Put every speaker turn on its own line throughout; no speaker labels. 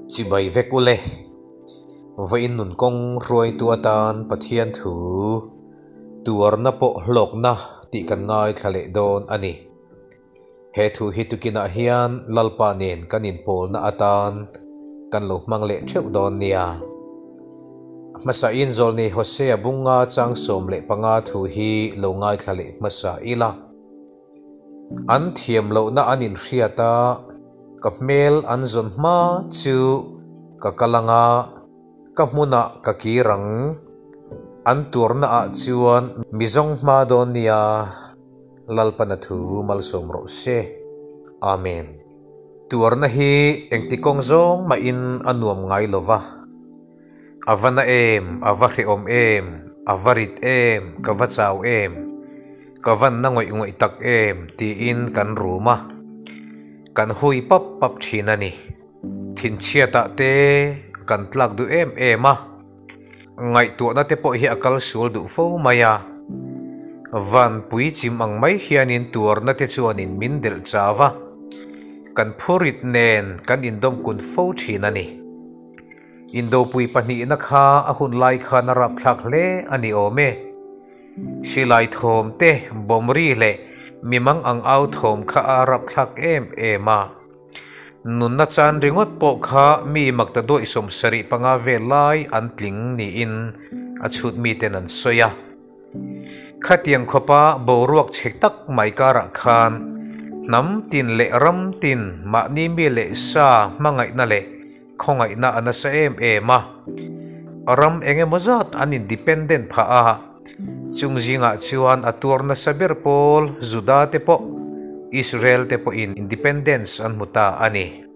Chibai vek ule. Vawiin nun kawng hruaitu atan Pathian thu tuarna pawh hlawkna tih kan ngaithla leh dawn a ni. He thu hi tukinah hian Lalpa nen kan inpawlna atan kan lo hmang leh theuh dawn nia. Hmasain Zawlnei Hosea bunga chang 15 thu hi lo ngaithla leh hmasa ila. An thiam lohna an inhriat a, ka hmel an zawn hma chu ka kal ang a, ka hmunah ka kir ang. An tuarna ah chuan mi zawng hma dawn nia, Lalpana thu malsawm rawh se. Amen. Tuarna hi engti kawng zawng mahin a nuam ngai lo va. A va na em, a va hrehawm em, a va rit em, ka va chau em, ka van na ngawih ngawih tak em tiin kan rum a, kan hui pap pap thin a ni. Thinchhiatah te kan tlak duh em em a, ngaihtuahna te pawh hi a kal sual duh fo mai a. Vanpui chim ang mai hianin tuarna te chuanin min delh chau a, kan phurit nen kan indawmkun fo thin a ni. Indopui pahnihna kha a hun lai khan a rapthlak hle a ni awm e. Silai thawm te, bawmri leh mimang ang au thawm kha a rapthlak em em a. Nunna chan ringawt pawh kha mi makta dawih 75 vel lai an tling niin a chhut miten an sawi a. Khatiang khawpa boruak chhe tak mai karah khan hnam tin leh ram tin mahni mi leh sa hmangaihna leh Khawngaihna a nasa em em a, ram eng emaw zat an independent phah a, chung zingah chuan a tuar nasa ber pawl Juda te pawh Israel te pawhin independence an hmu ta a ni.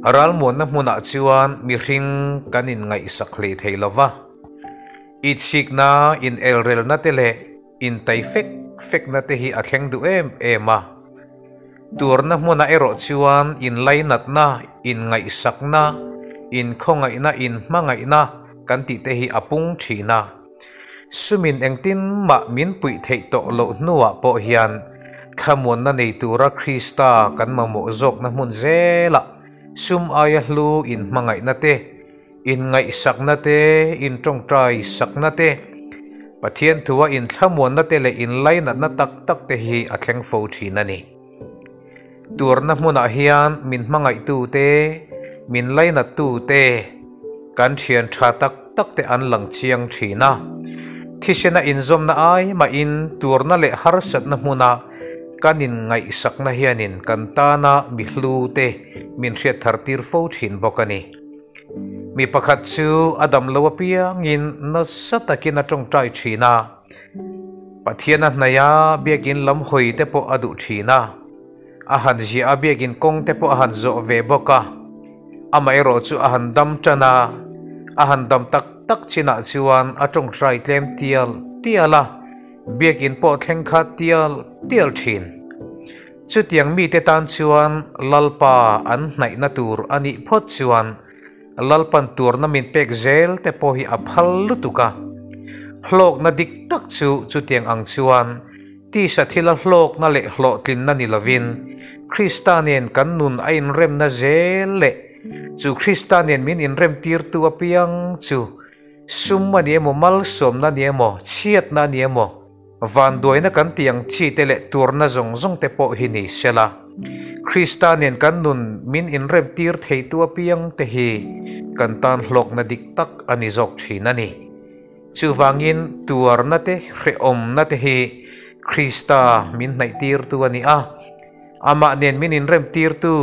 Ralmuanna hmunah chuan mihring kan inngaihsak hlei thei lo va, itsikna, inelrelna te leh Intai fek fekna te hi a thleng duh em em a. Tuarna hmunah erawh chuan inlainatna, inngaihsakna, inkhawngaihna, inhmangaihna kan tih te hi a pung thin a. Sumin engtin mah min puih theih tawh loh hnuah pawh hian thlamuanna nei tura Krista kan mamawh zawkna hmun zelah sum aia hlu inhmangaihna te, Inngaihsakna te, intawngtai sakna te, Pathian thua inthlamuanna te leh inlainatna tak tak te hi a thleng fo thin a ni. Tuarna hmunah hian min hmangaihtu te, min lainattu te, kan thian tha tak tak te an lang chiang thin a. Thisena inzawmna ai mahin tuarna leh harsatna hmuna kan inngaihsakna hianin kan tana mi hlu te min hriat thar tir fo thin bawk a ni. Mi pakhat chu a dam lo apiangin nasa takin a tawngtai thin a, Pathian a hnaih a, biakin lam hawi te pawh a duh thin a, a han ziah a biakin kawng te pawh a han zawh ve bawk a, amaherawh chu a han dam tan a, a han dam tak tak chinah chuan a tawngtai tlem tial tial a, biakin pawh thleng kha tial tial thin. Chutiang mite tan chuan Lalpa an hnaihna tur a nih phawt chuan Lalpan turna min pek zel te pawh hi a phal lutuk a. Hlawkna dik tak chu chutiang ang chuan tisa thila hlawkna leh hlawhtlinna ni lovin Krista nen kan nun a inremna zel leh chu Krista nen min inremtirtu apiang chu sum a ni emaw malsawmna a ni emaw chhiatna a ni emaw Vanduaina kan tih ang chi te leh turna zawng zawng te pawh hi ni sela, Krista nen kan nun min inremtir theitu apiang te hi kan tan hlawkna dik tak a ni zawk thin a ni. Chuvangin tuarna te hrehawmna te hi Krista min hnaihtirtu a ni a, amah nen min inremtirtu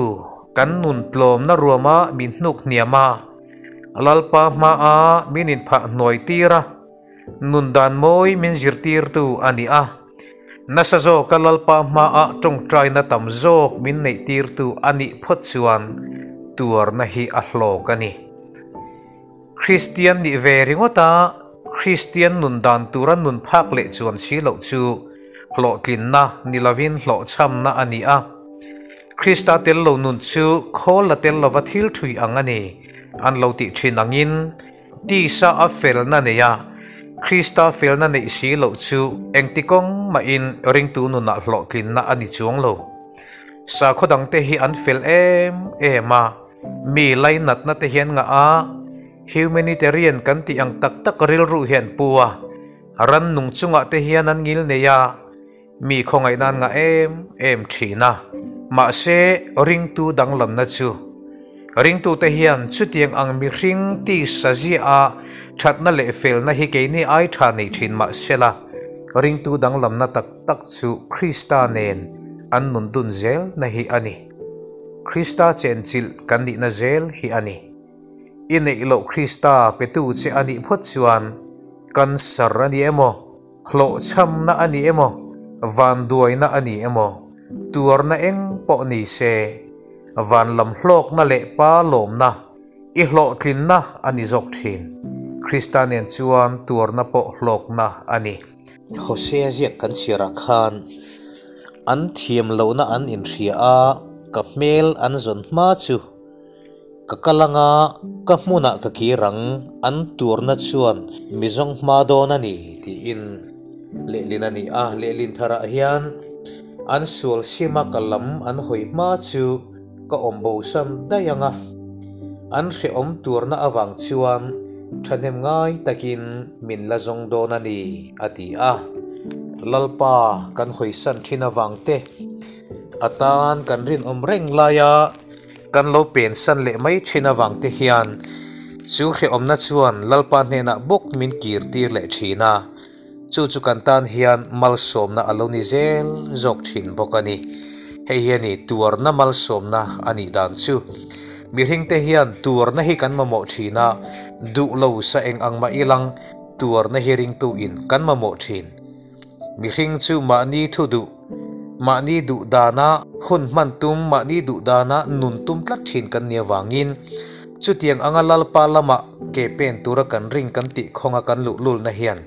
kan nun tlawmna ruama min hnuk hniam a, Lalpa hmaa min inphah hnuaitir a, Nun dan mawi min zirtirtu a ni a, nasa zawka Lalpa hmaah tawngtaina tam zawk min neihtirtu a nih phawt chuan tuarna hi a hlawk a ni. Kristian nih ve ringawta Kristian nun dan tura nun phak leh chuan si loh chu hlawhtlinna ni lovin hlawhchhamna a ni a. Krista tel lo nun chu khawl la tel lova thil thui ang a ni an lo tih thin angin, Tisa a felna nei a, Krista felna neih si loh chu engti kawng mahin ringtu nunah hlawhtlinna a ni chuang lo. Sakhaw dangte hi an fel em em a, Mi lainatna te hian ngah a, humanitarian kan tih ang tak tak rilru hi an pu a, rannung chungah te hian an ngil nei a, mi khawngaihna an ngah em em thin a. Mahse, ringtu danglamna chu ringtute hian chutiang ang mihring tisa ziah a thatna leh felna hi keini ai tha nei thin mahsela, ringtu danglamna tak tak chu Krista nen an nun dun zelna hi a ni. Krista chenchilh kan nihna zel hi a ni. I neih loh Krista petu che a nih phawt chuan cancer a ni emaw, hlawhchhamna a ni emaw, vanduaina a ni emaw, tuarna eng pawh ni se, van lam hlawkna leh pa lawmna, i hlawhtlinna a ni zawk thin. Krista nen chuan tuarna pawh hlawkna a ni. Hosea ziak kan chhiarah khan an thiam lohna an inhria a, ka hmel an zawn hma chu ka kal anga ka hmunah ka kir ang, an tuarna chuan mi zawng hma dawn a ni tiin lehlin a ni a. Lehlin tharah hian an sual sima ka lam an hawi hma chu ka awm bosan daih ang a, an hrehawm tuarna avang chuan thahnem ngai takin min la zawng dawn a ni, a ti a. Lalpa kan hawisan thin avang te, a tan kan rinawm reng laia kan lo pensan leh mai thin avang te hian chu hrehawmna chuan Lalpa hnenah bawk min kir tir leh thin a. Chu chu kan tan hian malsawmna a lo ni zel zawk thin bawk a ni. Hei hi a ni tuarna malsawmna a nih dan chu. Mihringte hian tuarna hi kan mamawh thin a, duh lo sa eng ang mah ilang tuarna hi ringtu in kan mamawh thin. Mihring chu mahni thu duh, mahni duh dana hun hman tum, mahni duh dana nun tum tlat thin kan nih avangin chutiang anga Lalpa lamah ke pen tura kan ring kan tih khawnga kan luhlulna hian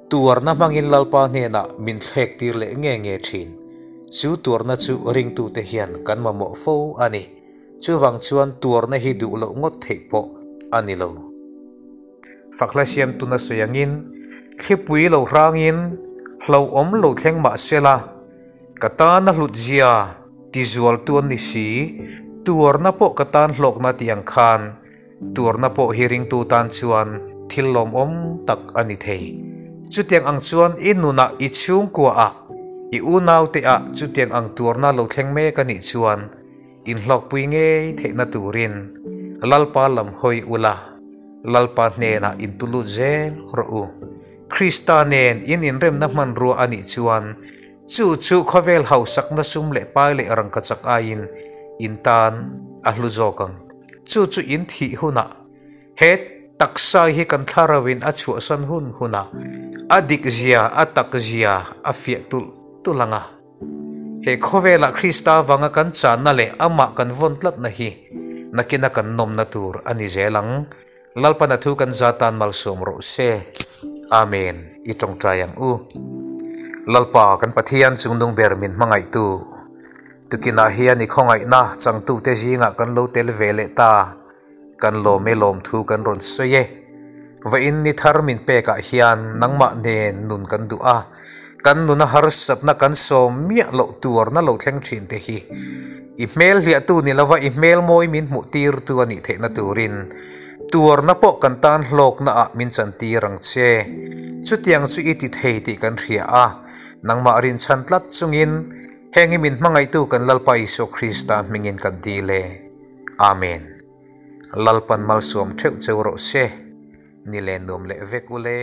tuarna hmangin Lalpa hnenah min thlek tir leh nge nge thin. Chu tuarna chu ringtute hian kan mamawh fo a ni. Chuvang chuan tuarna hi duh loh ngawt theih pawh a ni lo. Fakhla siam tuna sawi angin thlipui lo hrangin hlauhawm lo thleng mah sela, ka tan a hlut zia tizualtu an ni si, tuarna pawh ka tan hlawkna tih ang khan Tuarna pawh hi ringtu tan chuan thil lawmawm tak a ni thei. Chutiang ang chuan i nunah i chhungkuaah, i unaute ah chutiang ang tuarna lo thleng mek a nih chuan inhlawkpui ngei theihna turin Lalpa lam hawi ula, Lalpa hnenah intulut zel rawh u. Krista nen in inremna hmanrua a nih chuan Chu chu khawvel hausakna sum leh pai leh rangkachak aiin in tan a hlu zawk ang. Chu chu in thih hunah he taksa hi kan thlarauin a chhuahsan hun hunah a dik zia, a tak zia a fiah tulh tulh ang a. He khawvelah Krista avanga kan channa leh amah kan vawn tlatna hi nakina kan nawmna tur a ni zel ang. Lalpan a thu kan za tan malsawm rawh se. Amen. I tawngtai ang u. Lalpa kan Pathian chungnung ber min hmangaihtu. Tukinah hian i khawngaihna changtute zingah kan lo tel ve leh ta. Kan lawm e lawmthu kan rawn sawi e. Vawiin ni thar min pekah hian nangmah nen nun kan duh a. Kan nuna harsatna kan sawm miah loh tuarna lo thleng thin te hi i hmel hliahtu ni lova i hmel mawi min hmuh tirtu a nih theihna turin tuarna pawh kan tan hlawkna ah min chantir ang che. Chutiang chu i ti thei tih kan hria a, nangmah rinchhan tlat chungin heng hi min hmangaihtu kan Lalpa Isua Krista hmingin kan dil e. Amen. Lalpan malsawm theuh cheu rawh se. Ni len nuam leh vek ule.